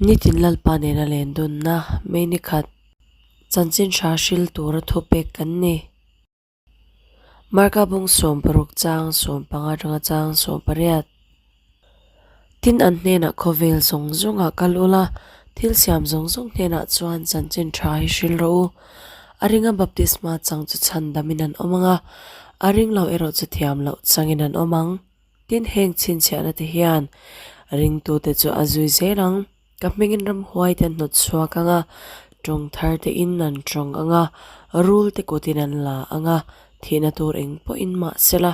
Nitin Lalpa nena len dunna May ni khat chanchin hra hril tura thupek kan ni. Marka bung 16 chang 15 atanga chang 18. Tin an hnenah khawvel zawng zawngah kal ula, thil siam zawng zawng hnenah chuan chanchin tha hi hril rawh u. A ringa baptisma chang chu chhandamin an awm ang a, a ring lo erawh chu thiam loh changin an awm ang. Tin heng chhinchhiahna te hian ringtute chu a zui zel ang. Ka hmingin ramhuai te an hnawt chhuak ang a, tawng thar te in an tawng ang a, rul te kutin an la ang a, thihna tur eng pawhin mah sela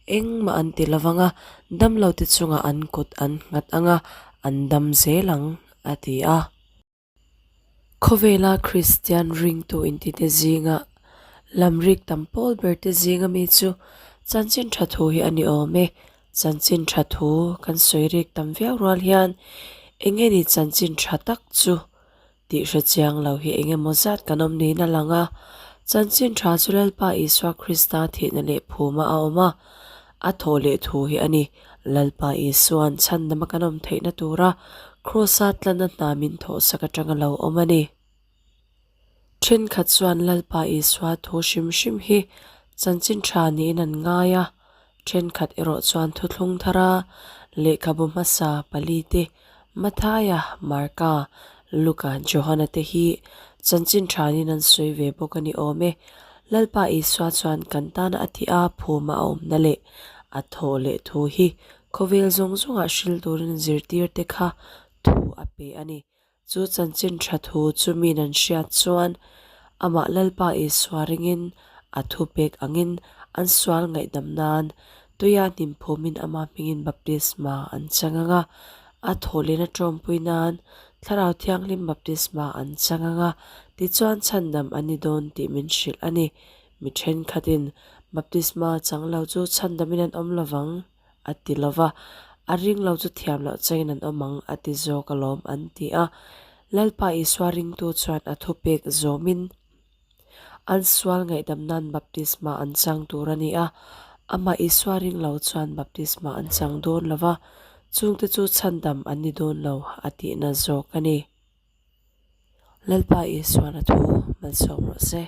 engmah an ti lo vang a, damlo te chungah an kut an nghat ang a, an dam zel ang, a ti a. Khawvela Kristian ringtu intite zinga lamrik tam pawl berte zinga mi chu chanchin tha thu hi a ni awm e. Chanchin tha thu kan sawi rik tam viau rual hian eng nge ni chanchin tha tak chu tih hre chiang lo hi eng emaw zat kan awm niin a lang a. Chanchin tha chu Lalpa Isua Krista thihna leh phuma a awm a, a thawh leh thu hi a ni. Lalpa Isua'n chhandama kan awm theihna tura Krawsa tlana hna min thawhsak atanga lo awm a ni. Thenkhat chuan Lalpa Isua thu hrim hrim hi chanchin tha niin an ngai a, thenkhat erawh chuan thuthlung thara lehkhabu hmasa palite Mathaia, Marka, Luka, Johana te hi chanchin tha niin an sawi ve bawk a ni awm e. Lalpa Isua chuan kan tana a thih a phuma a awmna leh a thawh leh thu hi khawvel zawng zawngah hril turin zirtir te kha thu a pe a ni. Chu chanchin tha thu chu min an hriat chuan amah Lalpa Isua ringin a thu pek angin an sual ngaihdam nan tuia hnim phumin ama hmingin baptisma an chang ang a, a thawhlin a tawmpui nan Thlarau Thianghlim baptisma an chang ang a, tichuan chhandam an ni dawn tih min hrilh a ni. Mi thenkhatin baptisma chang lo chu chhandamin an awm lovang a ti lo va, a ring lo chu thiam loh changin an awm ang a ti zawk alawm an ti a. Lalpa Isua ringtu chuan a thupek zawmin an sual ngaihdam nan baptisma an chang tur a ni a, amah Isua ring lo chuan baptisma an chang dawn lo va, chungte chu chhandam an ni dawn lo a tihna zawk a ni. Lalpa Isuan a thu malsawm rawh se.